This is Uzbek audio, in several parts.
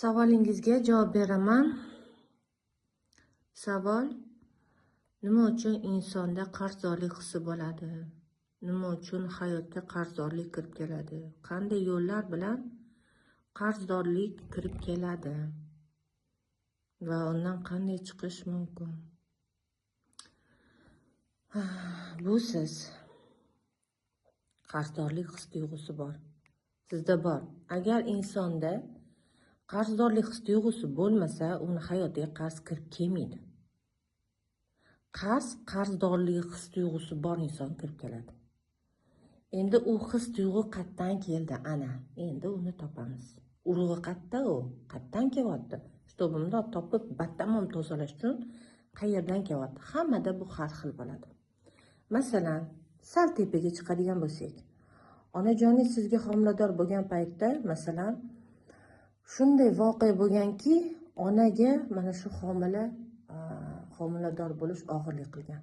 Savolingizga javob beraman. Savol: nima uchun insonda qarzdorlik hissi bo'ladi? Nima uchun hayotga qarzdorlik kirib keladi? Qanday yo'llar bilan qarzdorlik kirib keladi? Va undan qanday chiqish mumkin? Bu siz. Qarzdorlik his tuyg'usi bor. Sizda bor. Agar insonda qarzdorlik his tuyg'usi bo'lmasa, uni hayotiga qarz kirib kelmaydi. Qarz qarzdorlik his tuyg'usi bor inson kirib keladi. Endi u his tuyg'u qayerdan keldi? Ana, endi uni topamiz. Urug'i qayerda u? Qayerdan kelyapti? Чтобы bundoq topib, batamom tozalash uchun qayerdan kelyapti? Hammada bu har xil bo'ladi. Masalan, sal tepaga chiqadigan bo'lsak, onajoningiz sizga homilador bo'lgan paytda, masalan, shunday voqea bo'lganki, onaga mana shu homilador bo'lish og'irlik qilgan.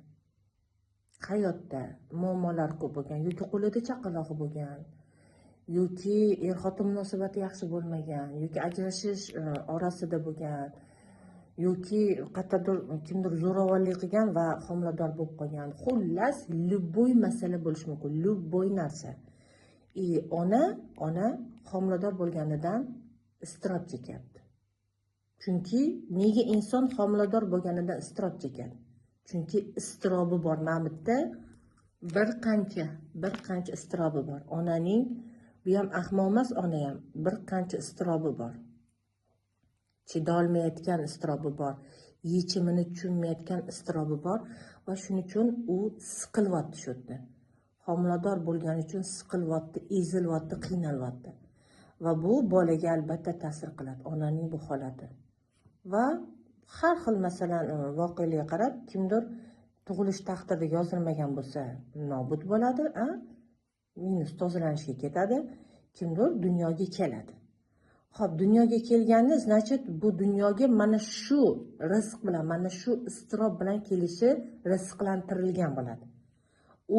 Hayotda muammolar ko'p bo'lgan, yoki qo'lida chaqalog'i bo'lgan, yoki er-xotin munosabati yaxshi bo'lmagan, yoki ajrashish orasida bo'lgan, yoki qayerdadir kimdir zo'ravonlik qilgan va homilador bo'lib qolgan. Xullas, любой masala bo'lishi mumkin, любой narsa. И ona homilador bo'lganidan iztirob chekyapti. Chunki nega inson homilador bo'lganidan iztirob chekadi? Chunki iztirobi bor. Mana bu yerda bir qancha iztirobi bor. Onaning, bu ham ahmoq emas, ona ham bir qancha iztirobi bor. Chidolmayotgan iztirobi bor. Yechimini tushunmayotgan iztirobi bor va shuning uchun u siqilyapti shu yerda. Homilador bo'lgani uchun siqilyapti, ezilyapti, qiynalyapti. Va bu bolaga albatta ta'sir qiladi, onaning bu holati. Va har xil, masalan, voqelikka qarab kimdir tug'ilish taqdirida yozilmagan bo'lsa, nobud bo'ladi, a? Minus tozalanishga ketadi, kimdir dunyoga keladi. Xo'p, dunyoga kelganda, значит, bu dunyoga mana shu rizq bilan, mana shu iztirob bilan kelishi rizqlantirilgan bo'ladi.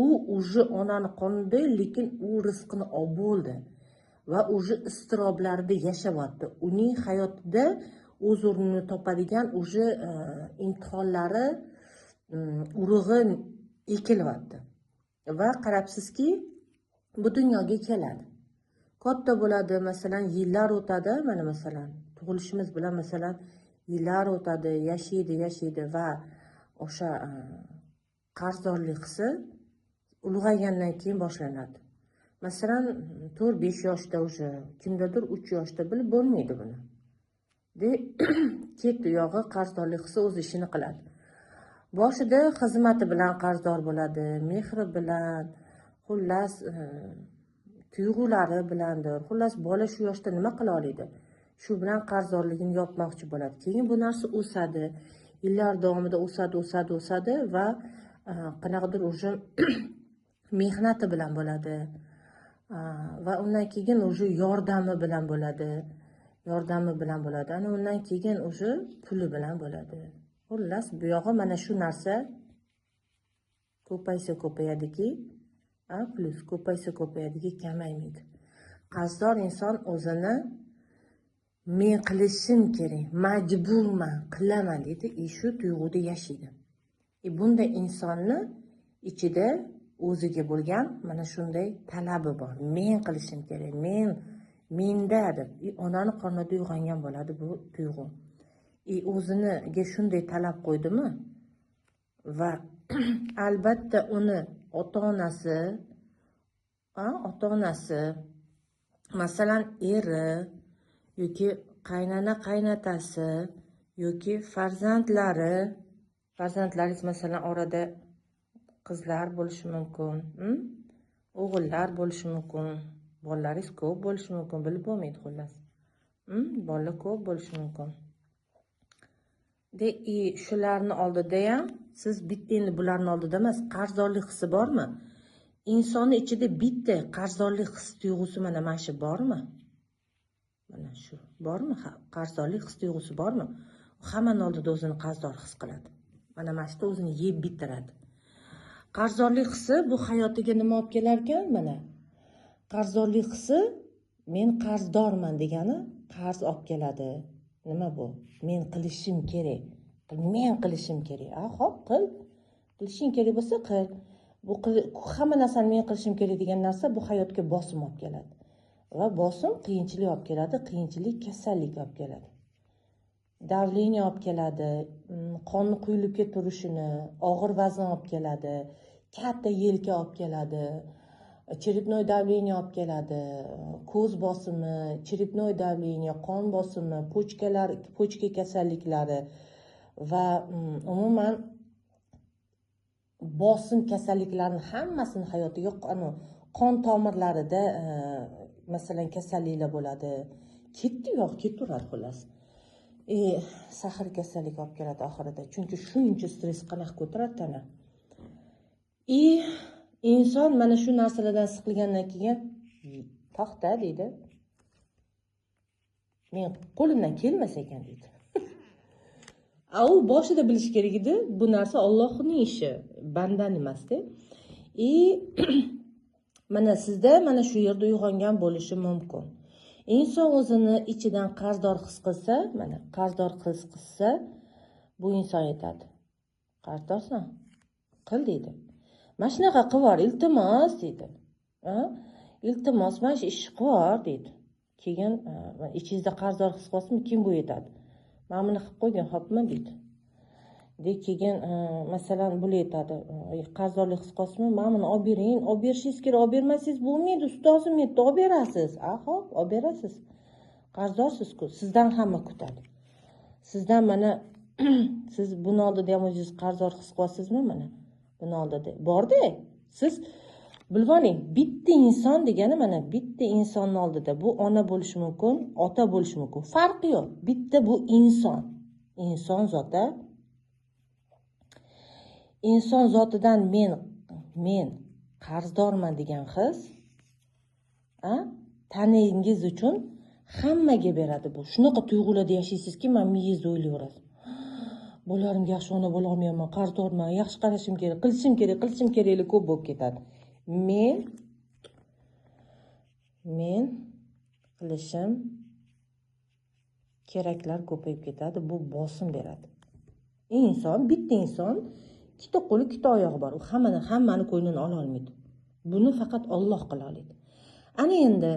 U уже onani qonida, lekin u rizqini olib bo'ldi va уже iztiroblarda yashayapti. Uning hayotida o'z o'rnini topadigan уже imtihonlari, urug'i ekilyapti. Va qarabsizki, bu dunyoga keladi. Katta bo'ladi, masalan, yillar o'tadi, mana masalan, tug'ilishimiz bilan, masalan, yillar o'tadi, yashaydi, yashaydi va o'sha qarzdorlik hisi ulg'aygandan keyin boshlanadi. Masalan, 4-5 yoshda уже, kimdadir 3 yoshda, bilib bo'lmaydi buni. De ketdi uyog'i, qarzdorlik hisi o'z ishini qiladi. Boshida xizmati bilan qarzdor bo'ladi, mehri bilan, xullas, tuyg'ulari bilandir. Xullas, bola shu yoshda nima qila oladi? Shu bilan qarzdorligini yopmoqchi bo'ladi. Keyin bu narsa o'sadi. Yillar davomida o'sadi, o'sadi, o'sadi va qanaqadir уже mehnati bilan bo'ladi. Va undan keyin уже yordami bilan bo'ladi. Yordami bilan bo'ladi. Ana undan keyin уже puli bilan bo'ladi. Xullas, bu yog'i mana shu narsa ko'paysa ko'payadiki, a, plyus ko'paysa ko'payadiki, kamaymaydi. Qarzdor inson o'zini men qilishim kerak, majburman, qilaman deydi, и shu tuyg'uda yashaydi. И bunday insonni ichida o'ziga bo'lgan mana shunday talabi bor. Men qilishim kerak, men menda deb. И onani qornida uyg'ongan bo'ladi bu tuyg'u. И o'ziniga shunday talab qo'ydimi? Va albatta uni ota-onasi, ota-onasi, masalan, eri yoki qaynona qaynotasi yoki farzandlari, farzandlaringiz, masalan, orada qizlar bo'lishi mumkin, O'g'illar bo'lishi mumkin, bolalaringiz ko'p bo'lishi mumkin, bilib bo'lmaydi xullas. Bolalar ko'p bo'lishi mumkin. De и shularni oldida ham siz bitta, endi bularni oldida emas, qarzdorlik hissi bormi? Insonni ichida bitta qarzdorlik his tuyg'usi mana shu bormi? Mana shu bormi? Qarzdorlik his tuyg'usi bormi? Hammani oldida o'zini qarzdor his qiladi. Mana shu o'zini yeb bitiradi. Qarzdorlik hissi bu hayotiga nima olib kelar ekan mana? Qarzdorlik hissi Men qarzdorman degani qarz olib keladi. Nima bu? Men qilishim kerak. Men qilishim kerak. A, xo'p, qil. Qilishing kerak bo'lsa qil. Bu hamma narsani men qilishim kerak degan narsa bu hayotga bosim olib keladi. Va bosim qiyinchilik olib keladi, qiyinchilik kasallik olib keladi. Давление olib keladi, qonni quyilib turishini, og'ir vazn olib keladi, katta yelka olib keladi, черепной давление olib keladi, ko'z bosimi, черепной давление, qon bosimi, почка lar, почка kasalliklari va umuman bosim kasalliklarini hammasini hayotiga, qon tomirlarida masalan kasalliklar bo'ladi. Ketdi yo'q, ketaveradi xullas. Сахар kasallik olib keladi oxirida. Chunki shuncha stress qanaqa ko'taradi tana. И inson mana shu narsalardan siqilgandan keyin to'xta deydi. Men qo'limdan kelmas ekan deydi. A u boshida bilish kerak edi, bu narsa Allohning ishi, bandan emasda. И mana sizda mana shu yerda uyg'ongan bo'lishi mumkin. Inson o'zini ichidan qarzdor his qilsa, mana qarzdor his qilsa, bu inson aytadi: "Qarzdorsan, qil" deydi. Mana shunaqa qilib, iltimos deydi. Iltimos, mana shu ishni qilib deydi. Keyin ichingizda qarzdor his qilyapsizmi, kim bu aytadi? Mana buni qilib qo'ygin, xo'pmi deydi. De keyin masalan bular aytadi, qarzdorlik his qilyapsizmi, mana buni olib bering, olib berishingiz kerak, olib bermasangiz bo'lmaydi, ustozim aytdi, olib berasiz. A, xo'p, olib berasiz. Qarzdorsiz-ku, sizdan hamma kutadi. Sizdan mana siz buni oldida ham o'zingiz qarzdor his qilyapsizmi mana? Buni oldida borda, siz bilib oling, bitta inson degani mana bitta insonni oldida bu ona bo'lishi mumkin, ota bo'lishi mumkin, farqi yo'q. Bitta bu inson, inson zoti. Inson zotidan men qarzdorman degan his tanangiz uchun hammaga beradi bu. Shunaqa tuyg'ularda yashaysizki, mana miyangizda o'ylayverasiz. Bolalarimga yaxshi ona bo'la olmayapman, qarzdorman, yaxshi qarashim kerak, qilishim kerak, qilishim kerakli ko'p bo'lib ketadi. Men qilishim keraklar ko'payib ketadi, bu bosim beradi. Inson, bitta inson, ikkita qo'li, ikkita oyog'i bor. U hammani ko'nglini ola olmaydi. Buni faqat Alloh qila oladi. Ana endi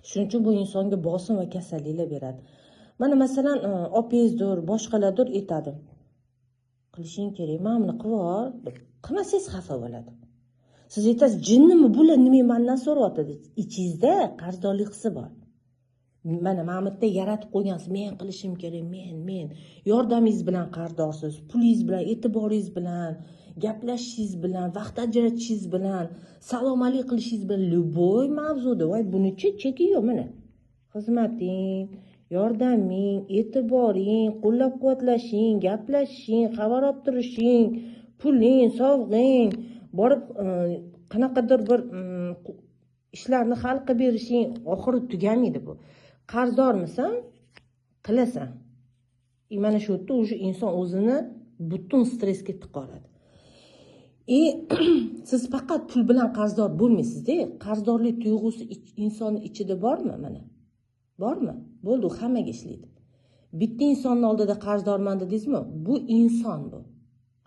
shuning uchun bu insonga bosim va kasalliklar beradi. Mana masalan, opangizdir, boshqalardir aytadi. Qilishing kerak, mana buni qilib yubor deb. Qilmasangiz xafa bo'ladi. Siz aytasiz, jinnimi bular, nima mendan so'rayapti deb. Ichingizda qarzdorlik hisi bor. Mana bu yerda yaratib qo'ygansiz, men qilishim kerak, men yordamingiz bilan qarzdorsiz, pulingiz bilan, e'tiboringiz bilan, gaplashishingiz bilan, vaqt ajratishingiz bilan, salom alik qilishingiz bilan, любой mavzuda, voy bunichi cheki yo'q mana. Xizmating, yordaming, e'tiboring, qo'llab-quvvatlashing, gaplashishing, xabar olib turishing, puling, sovg'ing, borib qanaqadir bir ishlarni hal qilib berishing, oxiri tugamaydi bu. Qarzdormisan, qilasan. Mana shu yerda уже inson o'zini butun stressga tiqib oladi. И siz faqat pul bilan qarzdor bo'lmaysizda. Qarzdorlik tuyg'usi insonni ichida bormi mana? Bormi? Bo'ldi, u hammaga ishlaydi. Bitta insonni oldida qarzdorman dedingizmi? Bu inson bu.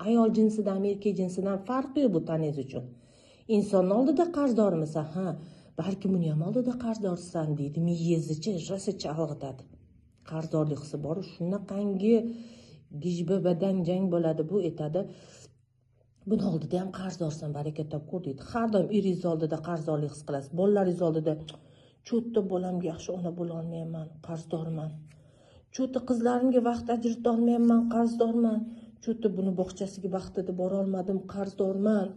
Ayol jinsidan, erkak jinsidan farqi yo'q bu tanangiz uchun. Insonni oldida qarzdormisan? Ha, balki buni ham oldida qarzdorsan deydi. Miyangizni rosa chalg'itadi. Qarzdorlik hisi bor, shunaqangi gijba badan jang bo'ladi bu aytadi. Buni oldida ham qarzdorsan, baraka topkur deydi. Har doim eringiz oldida qarzdorlik his qilasiz. Bolalaringiz oldida cho'tta bolamga yaxshi ona bo'la olmayapman, qarzdorman. Cho'tta qizlarimga vaqt ajrata olmayapman, qarzdorman. Cho'tta buni bog'chasiga vaqtida bora olmadim, qarzdorman.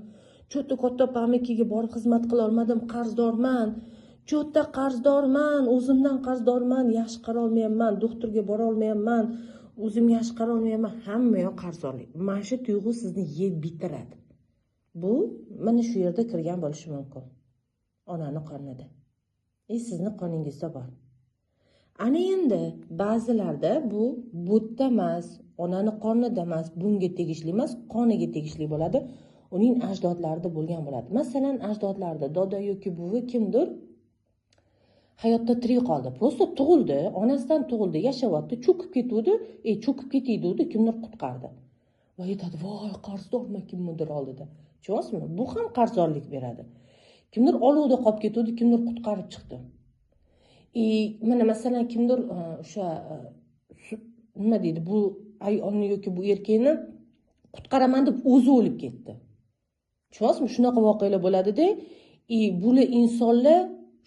Cho'tta katta opamnikiga borib xizmat qila olmadim, qarzdorman. Cho'tta qarzdorman, o'zimdan qarzdorman, yaxshi qara olmayapman, doktorga bora olmayapman, o'zimga yaxshi qara olmayapman. Hamma yoq qarzdorlik. Mana shu tuyg'u sizni yeb bitiradi. Bu mana shu yerda kirgan bo'lishi mumkin. Onani qornida. Sizni qoningizda bor. Ana endi ba'zilarda bu butda emas, onani qornida emas, bunga tegishli emas, qoniga tegishli bo'ladi. Uning ajdodlarida bo'lgan bo'ladi. Masalan, ajdodlarida doda yoki buvi kimdir Hayotda tirik qoldi. Просто tug'ildi, onasidan tug'ildi, yashayapti, cho'kib ketuvdi, cho'kib ketay degdi, kimdir qutqardi. Va aytadi, voy, qarzdorman kimnidir oldida. Tushunyapsizmi? Bu ham qarzdorlik beradi. Kimdir olovda qolib ketuvdi, kimdir qutqarib chiqdi. Mana masalan kimdir o'sha nima deydi, bu ayolni yoki bu erkakni qutqaraman deb o'zi o'lib ketdi. Tushunyapsizmi? Shunaqa voqealar bo'ladida. Bular insonlar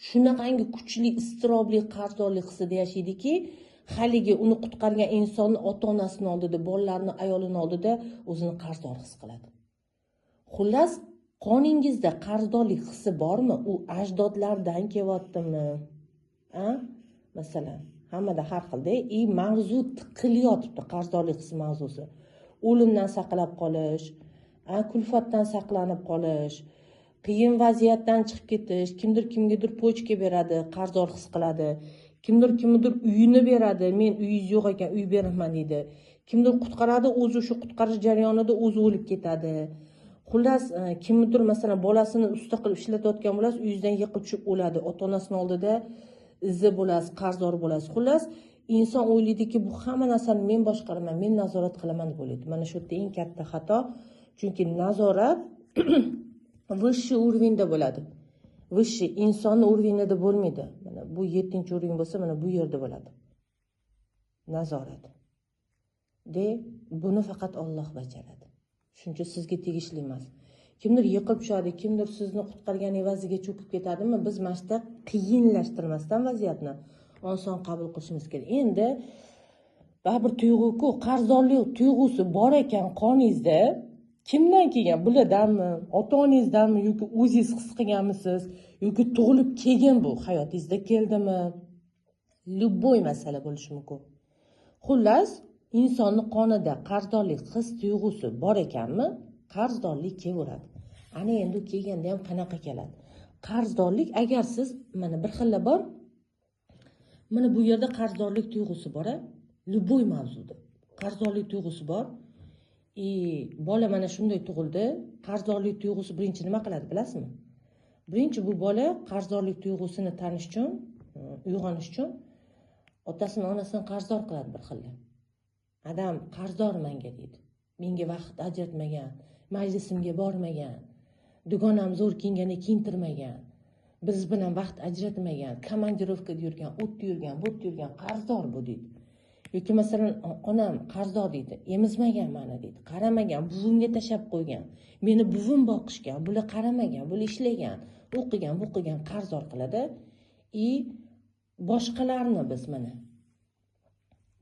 shunaqangi kuchli iztirobli qarzdorlik hissida yashaydiki, haligi uni qutqargan insonni ota-onasini oldida, bolalarini, ayolini oldida o'zini qarzdor his qiladi. Xullas, qoningizda qarzdorlik hissi bormi? U ajdodlardan kelyaptimi? Masalan, hammada har xilda. Mavzu tiqilyotibdi, qarzdorlik hissi mavzusi. O'limdan saqlab qolish, kulfatdan saqlanib qolish, qiyin vaziyatdan chiqib ketish, kimdir kimgadir pochka beradi, qarzdor his qiladi. Kimdir kimnidir uyini beradi, men uyingiz yo'q ekan, uy beraman deydi. Kimdir qutqaradi, o'zi o'sha qutqarish jarayonida o'zi o'lib ketadi. Xullas, kimnidir masalan bolasini usta qilib ishlatayotgan bo'lasiz, uyingizdan yiqilib tushib o'ladi. Ota-onasini oldida izzi bo'lasiz, qarzdor bo'lasiz. Xullas, inson o'ylaydiki, bu hamma narsani men boshqaraman, men nazorat qilaman deb o'ylaydi. Mana shu yerda eng katta xato, chunki nazorat высший уровень da bo'ladi. Высший insonni уровень ida bo'lmaydi. Mana bu 7-уровень bo'lsa, mana bu yerda bo'ladi. Nazorat. De, buni faqat Alloh bajaradi. Shuncha sizga tegishli emas. Kimdir yiqilib tushadi, kimdir sizni qutqargan evaziga cho'kib ketadimi? Biz mana shu yerda qiyinlashtirmasdan vaziyatni oson qabul qilishimiz kerak. Endi baribir tuyg'u-ku, qarzdorlik tuyg'usi bor ekan qoningizda. Kimdan kelgan? Bulardanmi? Ota-onangizdanmi yoki o'zingiz his qilganmisiz yoki tug'ilib kelgan bu hayotingizda keldimi? Любой masala bo'lishi mumkin. Xullas, insonni qonida qarzdorlik his tuyg'usi bor ekanmi, qarzdorlik kelaveradi. Ana endi u kelganda ham qanaqa keladi? Qarzdorlik, agar siz mana bir xilla bor, mana bu yerda qarzdorlik tuyg'usi bor, любой mavzuda qarzdorlik tuyg'usi bor. Bola mana shunday tug'ildi, qarzdorlik tuyg'usi birinchi nima qiladi bilasizmi? Birinchi bu bola qarzdorlik tuyg'usini tanish uchun, uyg'onish uchun otasini, onasini qarzdor qiladi bir xilda. Adam qarzdor menga deydi. Menga vaqt ajratmagan, majlisimga bormagan, dugonam zo'r kiyinganda kiyintirmagan, biz bilan vaqt ajratmagan, komandirovkada yurgan, u yerda yurgan, bu yerda yurgan, qarzdor bu deydi. Yoki masalan onam qarzdor deydi, emizmagan meni deydi, qaramagan, buvimga tashlab qo'ygan, meni buvim boqishgan, bular qaramagan, bular ishlagan, o'qigan, bu qilgan, qarzdor qiladi. Boshqalarni biz mana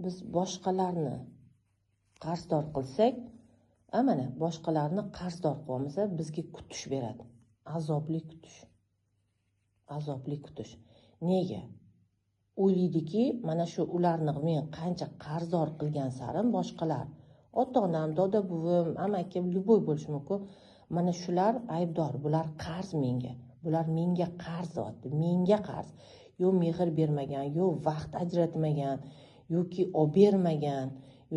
biz boshqalarni qarzdor qilsak, mana boshqalarni qarzdor qilamiz, bizga kutish beradi. Azobli kutish. Azobli kutish. Nega? O'ylaydiki, mana shu ularni men qancha qarzdor qilgan sarim boshqalar, ota-onam, doda buvim, amakim, любой bo'lishi mumkin. Mana shular aybdor, bular qarz menga. Bular menga qarz deyapti, menga qarz. Yo mehr bermagan, yo vaqt ajratmagan, yoki olib bermagan,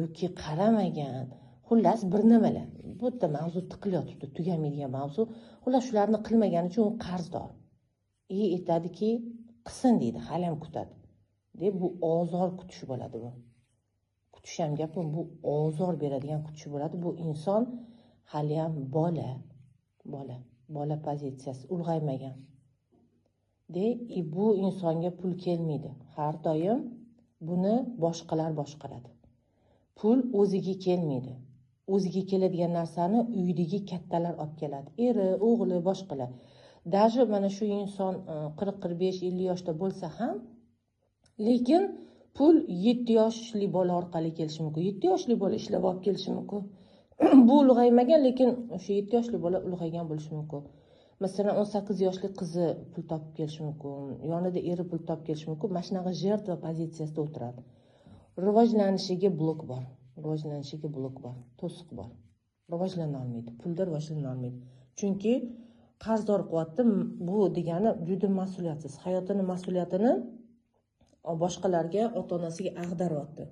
yoki qaramagan. Xullas bir nimalar. Bu yerda mavzu tiqilyotibdi, tugamaydigan mavzu. Xullas shularni qilmagani uchun u qarzdor. Aytadiki, qilsin deydi, hali ham kutadi. Deb bu ozor kutish bo'ladi bu. Kutish ham gapim, bu ozor beradigan kutish bo'ladi. Bu inson hali ham bola, bola, bola pozitsiyasi ulg'aymagan. De, bu insonga pul kelmaydi. Har doim buni boshqalar boshqaradi. Pul o'ziga kelmaydi. O'ziga keladigan narsani uydagi kattalar olib keladi. Eri, o'g'li, boshqalar. Даже mana shu inson 40, 45, 50 yoshda bo'lsa ham, lekin pul 7 yoshli bola orqali kelishi mumkin. 7 yoshli bola ishlab olib kelishi mumkin. Bu ulg'aymagan, lekin o'sha 7 yoshli bola ulg'aygan bo'lishi mumkin. Masalan, 18 yoshli qizi pul topib kelishi mumkin, yonida eri pul topib kelishi mumkin. Mana shunaqa жертва pozitsiyasida o'tiradi. Rivojlanishiga blok bor. Rivojlanishiga blok bor, to'siq bor. Rivojlana olmaydi, pulda rivojlana olmaydi. Chunki qarzdor qilyapti. Bu degani juda mas'uliyatsiz. Hayotini mas'uliyatini boshqalarga, ota-onasiga ag'daryapti.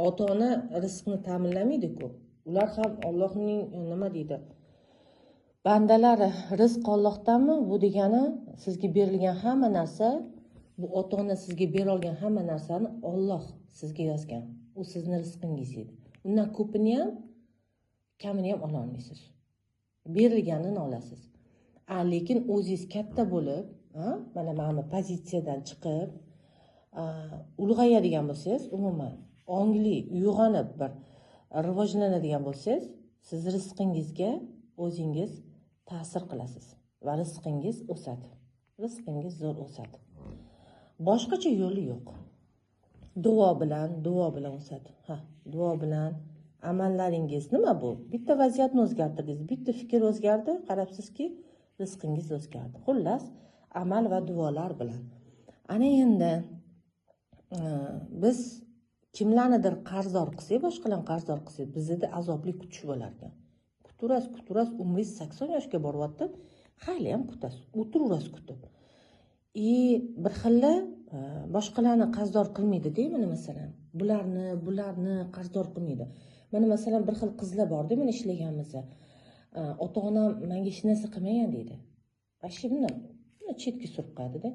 Ota-ona rizqni ta'minlamaydi-ku. Ular ham Allohning nima deydi? Bandalari, rizq Allohdanmi? Bu degani sizga berilgan hamma narsa Bu ota ona sizga bera olgan hamma narsani Olloh sizga yozgan. U sizni rizqingiz edi. Undan ko'pini ham, kamini ham ola olmaysiz. Berilganini olasiz. Lekin o'zingiz katta bo'lib, mana bu pozitsiyadan chiqib, ulg'ayadigan bo'lsangiz, umuman ongli, uyg'onib bir rivojlanadigan bo'lsangiz, siz rizqingizga o'zingiz ta'sir qilasiz va rizqingiz o'sadi. Rizqingiz zo'r o'sadi. Boshqacha yo'li yo'q. Duo bilan o'sadi. Ha, duo bilan amallaringiz nima bu? Bitta vaziyatni o'zgartirdingiz, bitta fikr o'zgardi, qarabsizki, rizqingiz o'zgardi. Xullas, amal va duolar bilan. Ana endi biz kimlarnidir qarzdor qilsak, boshqalarni qarzdor qilsak, bizda azobli kutish bo'lar ekan. Kuturasiz, kuturasiz, umringiz 80 yoshga boryapti, hali ham kutasiz, o'tiraverasiz kutib. Bir xilla boshqalarni qarzdor qilmaydi-da, mana masalan, bularni qarzdor qilmaydi. Mana masalan, bir xil qizlar bor-da, mana ishlaganmiz. Ota-onam menga hech narsa qilmagan deydi. Вообще bundan chetga surib qo'yadi-da.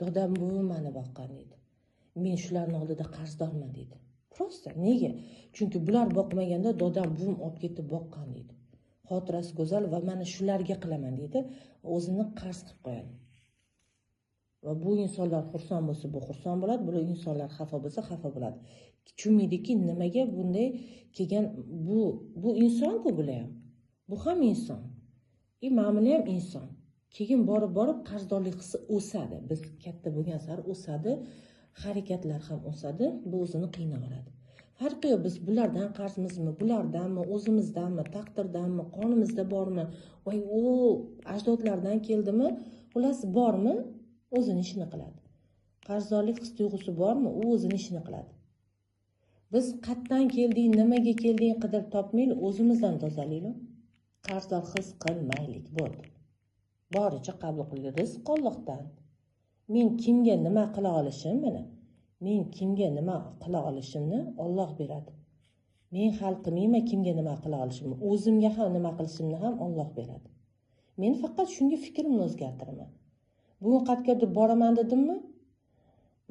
Dodam buvim meni boqqan deydi. Men shularning oldida qarzdorman deydi. Просто nega? Chunki bular boqmaganda dodam buvim olib ketib boqqan deydi. Xotirasi go'zal va mana shularga qilaman deydi. O'zini qarz qilib qo'yadi. Va bu insonlar xursand bo'lsa, bu xursand bo'ladi, bu insonlar xafa bo'lsa, xafa bo'ladi. Tushunmaydiki, nimaga bunday kelgan bu inson-ku bular ham. Bu ham inson. Mana ham inson. Keyin borib qarzdorlik hissi o'sadi. Biz katta bo'lgan sari o'sadi, harakatlar ham o'sadi, bu o'zini qiynaveradi. Farqi yo'q, biz bulardan qarzmizmi, bulardanmi, o'zimizdanmi, taqdirdanmi, qonimizda bormi, voy u ajdodlardan keldimi, xullas bormi, o'zini ishini qiladi. Qarzdorlik his tuyg'usi bormi, u o'zini ishini qiladi. Biz qayerdan keldik, nimaga keldik qidirib topmaylik, o'zimizdan tozalaylik. Qarzdor his qilmaylik, bo'ldi. Boricha qabul qiling, rizq Allohdan. Men kimga nima qila olishim, mana men kimga nima qila olishimni Alloh beradi. Men hal qilmayman kimga nima qila olishimni, o'zimga ham nima qilishimni ham Alloh beradi. Men faqat shunga fikrimni o'zgartiraman. Bugun qayergadir boraman dedimmi?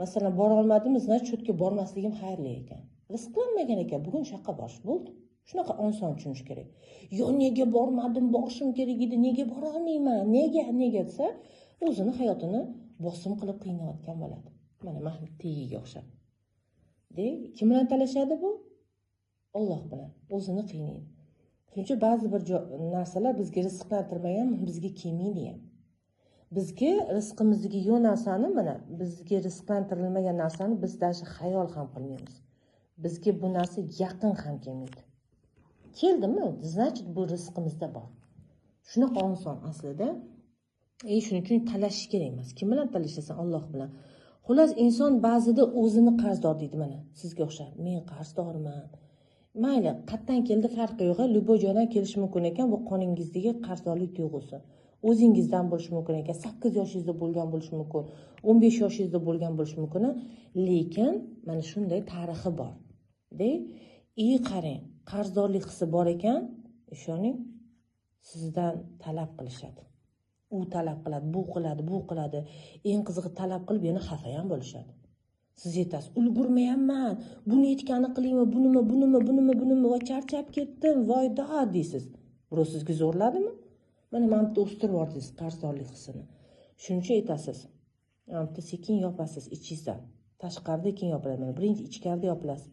Masalan, bora olmadimmi, значит, shu yerga bormasligim xayrli ekan. Rizqlanmagan ekan, bugun shu yoqqa borish bo'ldi. Shunaqa oson tushunish kerak. Yo nega bormadim, borishim kerak edi, nega bora olmayman, nega desa, o'zini hayotini bosim qilib qiynayotgan bo'ladi. Mana mahmud tegiga o'xshab. De, kim bilan talashadi bu? Alloh bilan. O'zini qiynaydi. Shuning uchun ba'zi bir narsalar bizga rizqlantirmagan, bizga kelmaydi ham. Bizga rizqimizdagi yo'q narsani, mana bizga rizqlantirilmagan narsani biz даже xayol ham qilmaymiz. Bizga bu narsa yaqin ham kelmaydi. Keldimi? Значит, bu rizqimizda bor. Shunaqa oson aslida. Shuning uchun talashish kerak emas. Kim bilan talashasan? Alloh bilan. Xullas, inson ba'zida o'zini qarzdor deydi, mana sizga o'xshab. Men qarzdorman. Mayli, qayerdan keldi farqi yo'q, любой joydan kelishi mumkin ekan bu qoningizdagi qarzdorlik tuyg'usi. O'zingizdan bo'lishi mumkin ekan, 8 yoshingizda bo'lgan bo'lishi mumkin, 15 yoshingizda bo'lgan bo'lishi mumkin, lekin mana shunday tarixi bor. De, qarang, qarzdorlik hissi bor ekan, ishoning, sizdan talab qilishadi. U talab qiladi, bu qiladi, bu qiladi. Eng qizig'i talab qilib yana xafa ham bo'lishadi. Siz aytasiz, ulgurmayapman, buni aytgani qilingmi, bunimi, bunimi, bunimi, bunimi, voy charchab ketdim, voy da deysiz. Birov sizga zo'rladimi? Mana mana bitta o'stirib yubordingiz qarzdorlik hissini. Shuning uchun aytasiz, mana bitta sekin yopasiz ichingizdan. Tashqarida keyin yopiladi. Mana birinchi ichkarida yopilasiz.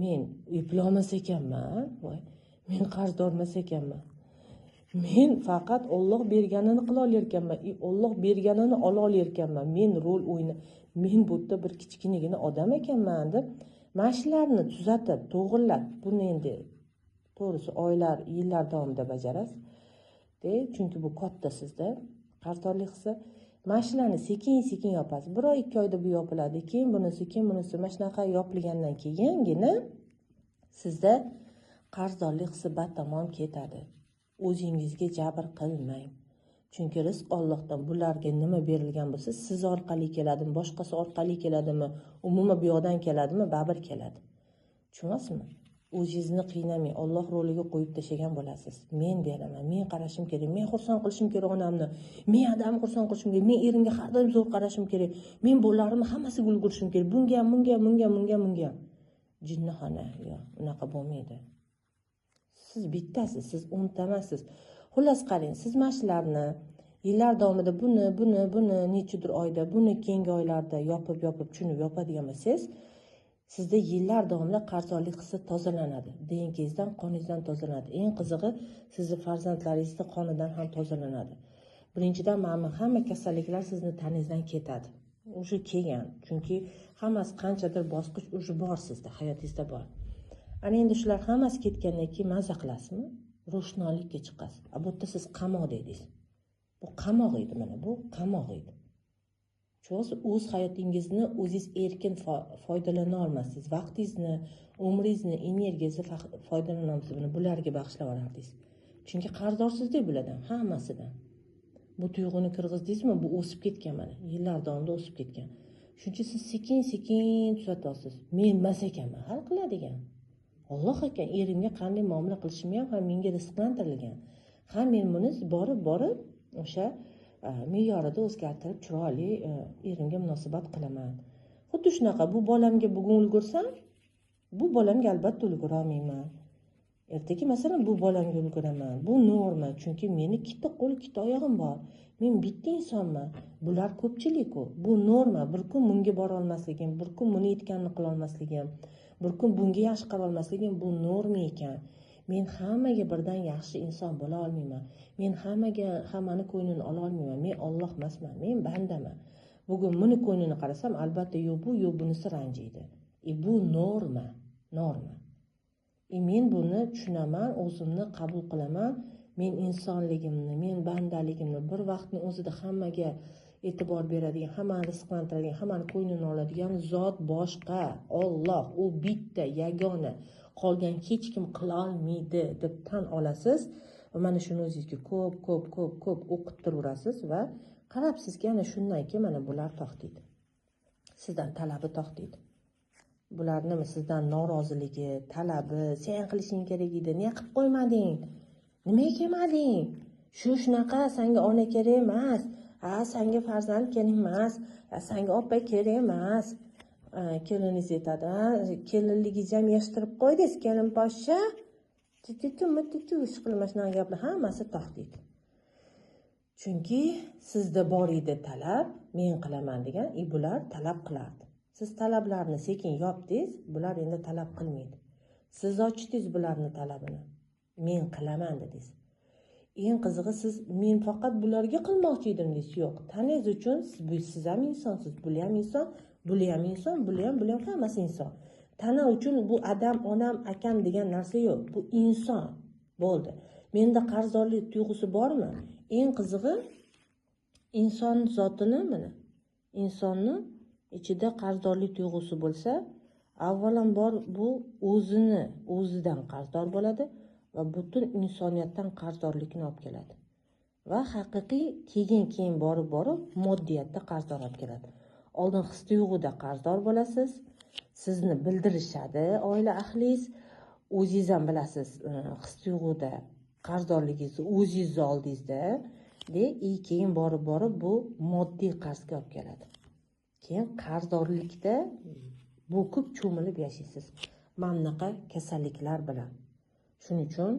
Men eplolmas ekanman, voy, men qarzdor emas ekanman. Men faqat Alloh berganini qila olarkanman, Alloh berganini ola olarkanman. Men rol o'yna, men bu yerda bir kichkinagina odam ekanman deb mana shularni tuzatib, to'g'rilab, buni endi to'g'risi oylar, yillar davomida bajarasiz. De, chunki bu katta sizda qarzdorlik hissi. Mana shularni sekin-sekin yopasiz. Bir oy, 2 oyda bu yopiladi. Keyin bunisi, keyin bunisi mana shunaqa yopilgandan keyingina sizda qarzdorlik hissi batamom ketadi. O'zingizga jabr qilmang. Chunki rizq Allohdan. Bularga nima berilgan bo'lsa, siz orqali keladimi, boshqasi orqali keladimi, umuman bu yoqdan keladimi, baribir keladi. Tushunasizmi? O'zingizni qiynamang, Alloh roliga qo'yib tashlagan bo'lasiz. Men beraman, men qarashim kerak, men xursand qilishim kerak onamni, men adamni xursand qilishim kerak, men erimga har doim zo'r qarashim kerak, men bolalarimni hammasiga ulgurishim kerak, bunga ham, bunga ham, bunga ham, bunga ham, bunga ham. Jinnixona, yo'q, unaqa bo'lmaydi. Siz bittasiz, siz o'nta emassiz. Xullas qarang, siz mana shularni yillar davomida buni, buni, buni nechadir oyda, buni keyingi oylarda yopib, yopib, tushunib yopadigan bo'lsangiz, sizda yillar davomida qarzdorlik hissi tozalanadi. DNKingizdan, qoningizdan tozalanadi. Eng qizig'i, sizni farzandlaringizni qonidan ham tozalanadi. Birinchidan, mana hamma kasalliklar sizni taningizdan ketadi. Уже kelgan, chunki hammasi qanchadir bosqich уже bor sizda, hayotingizda bor. Ana endi shular hammasi ketgandan keyin maza qilasizmi? Ro'shnolikka chiqasiz. A bu yerda siz qamoqda edingiz. Bu qamoq edi, mana bu qamoq edi. Chunki o'z hayotingizni o'zingiz erkin foydalana olmassiz. Vaqtingizni, umringizni, energiyangizni foydalana olmaysiz. Buni bularga bag'ishlab olardingiz. Chunki qarzdorsizda bulardan, hammasidan. Bu tuyg'uni kirgizdingizmi, bu o'sib ketgan mana. Yillar davomida o'sib ketgan. Shuning uchun siz sekin-sekin tuzatasiz. Men emas ekanman, hal qiladigan. Alloh ekan, erimga qanday muomala qilishimni ham menga rizqlantirilgan. Ham men buni borib-borib o'sha me'yorida o'zgartirib chiroyli erimga munosabat qilaman. Xuddi shunaqa, bu bolamga bugun ulgursam, bu bolamga albatta ulgura olmayman. Ertaga masalan bu bolamga ulguraman. Bu norma, chunki meni ikkita qo'l, ikkita oyog'im bor. Men bitta insonman. Bular ko'pchilik-ku. Bu norma. Bir kun bunga bora olmasligim, bir kun buni aytganini qila olmasligim, bir kun bunga yaxshi qila olmasligim bu norma ekan. Men hammaga birdan yaxshi inson bo'la olmayman. Men hammani ko'nglini ola olmayman. Men Alloh emasman, men bandaman. Bugun buni ko'nglini qarasam, albatta yo'q bu, yo'q bunisi ranjiydi. Bu norma, norma. Men buni tushunaman, o'zimni qabul qilaman. Men insonligimni, men bandaligimni bir vaqtning o'zida hammaga e'tibor beradigan, hammani rizqlantiradigan, hammani ko'nglini oladigan zot boshqa. Alloh, u bitta, yagona. Qolgan hech kim qila olmaydi deb tan olasiz va mana shuni o'zingizga ko'p, ko'p, ko'p, ko'p o'qib turaverasiz va qarabsizki, ana shundan keyin mana bular to'xtaydi. Sizdan talabi to'xtaydi. Bular nima, sizdan noroziligi, talabi, sen qilishing kerak edi, nega qilib qo'ymading? Nimaga kelmading? Shu shunaqa, senga ona kerak emas, ha, senga farzand kerak emas, ha, senga opa kerak emas. Keliningiz aytadi, ha, kelinligingizni ham yig'ishtirib qo'ydingiz, kelin poshsha. Titu, mutitu, ish qilma, shunaqa gaplar hammasi to'xtaydi. Chunki sizda bor edi talab, men qilaman degan, bular talab qilardi. Siz talablarni sekin yopdingiz, bular endi talab qilmaydi. Siz ochdingiz bularni talabini. Men qilaman dedingiz. Eng qizig'i, siz men faqat bularga qilmoqchi edim deysiz. Yo'q, tanangiz uchun siz ham insonsiz, bular ham inson, bular ham inson, bular ham, bular ham, hammasi inson. Tana uchun bu adam, onam, akam degan narsa yo'q. Bu inson. Bo'ldi. Menda qarzdorlik tuyg'usi bormi? Eng qizig'i, inson zotini mana insonni ichida qarzdorlik tuyg'usi bo'lsa, avvalambor bu o'zini o'zidan qarzdor bo'ladi va butun insoniyatdan qarzdorlikni olib keladi. Va haqiqiy keyin borib moddiyatda qarzdor olib keladi. Oldin his tuyg'uda qarzdor bo'lasiz, sizni bildirishadi oila ahlingiz, o'zingiz ham bilasiz, his tuyg'uda qarzdorligingizni o'zingizni oldingizda, de, keyin borib bu moddiy qarzga olib keladi. Keyin qarzdorlikda bo'kib cho'milib yashaysiz. Mana bunaqa kasalliklar bilan. Shuning uchun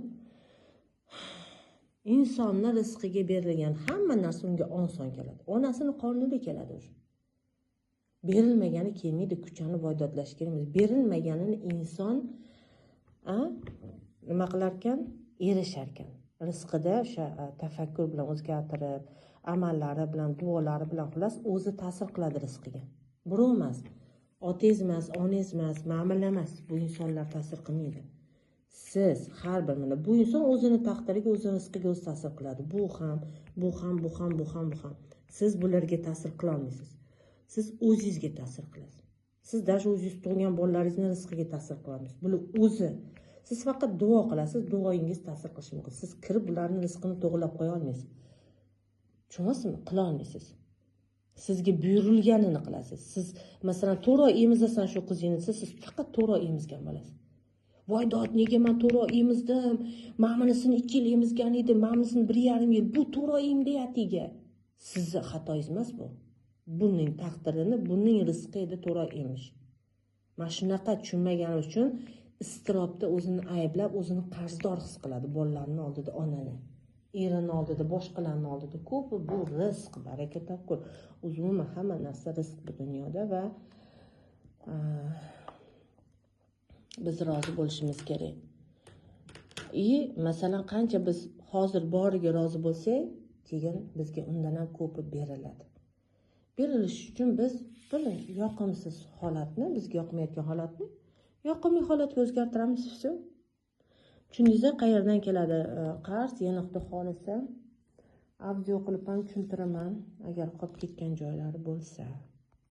insonni rizqiga berilgan hamma narsa unga oson keladi. Onasini qornida keladi o'sha. Berilmagani kelmaydi, kuchani boydodlash kerak emas. Berilmaganini inson nima qilar ekan? Erishar ekan. Rizqida o'sha tafakkur bilan o'zgartirib, amallari bilan, duolari bilan, xullas o'zi ta'sir qiladi rizqiga. Birov emas, otangiz emas, onangiz emas, ma'mil emas, bu insonlar ta'sir qilmaydi. Siz har bir mana bu inson o'zini taqdiriga, o'zini rizqiga o'zi ta'sir qiladi. Bu ham, bu ham, bu ham, bu ham, bu ham. Siz bularga ta'sir qila olmaysiz. Siz o'zingizga ta'sir qilasiz. Siz даже o'zingiz tug'gan bolalaringizni rizqiga ta'sir qila olmaysiz. Bular o'zi. Siz faqat duo qilasiz, duoyingiz ta'sir qilishi mumkin. Siz kirib bularning rizqini to'g'rilab qo'ya olmaysiz. Tushunasizmi? Qila olmaysiz. Sizga buyurilganini qilasiz. Siz masalan 4 oy emizasan shu qizingizni, siz faqat 4 oy emizgan bo'lasiz. Voy dod, nega man 4 oy emizdim, mana bunisini 2 yil emizgan edim, mana bunisini 1,5 yil, bu 4 oy emdi atigi. Sizni xatoyingiz emas bu. Buning taqdirini, buning rizqi edi 4 oy emish. Mana shunaqa tushunmagani uchun iztirobda o'zini ayblab, o'zini qarzdor his qiladi bolalarning oldida, onani, erini oldida, boshqalarning oldida. Ko'pi bu rizq, baraka topkur. Umuman hamma narsa rizq bu dunyoda va biz rozi bo'lishimiz kerak. И masalan, qancha biz hozir boriga rozi bo'lsak, keyin bizga undan ham ko'pi beriladi. Berilishi uchun biz bir yoqimsiz holatni, bizga yoqmayotgan holatni yoqimli holatga o'zgartiramiz, всё. Tushundingiz, qayerdan keladi qarz? Yana xudo xohlasa audio qilib ham tushuntiraman, agar qolib ketgan joylari bo'lsa.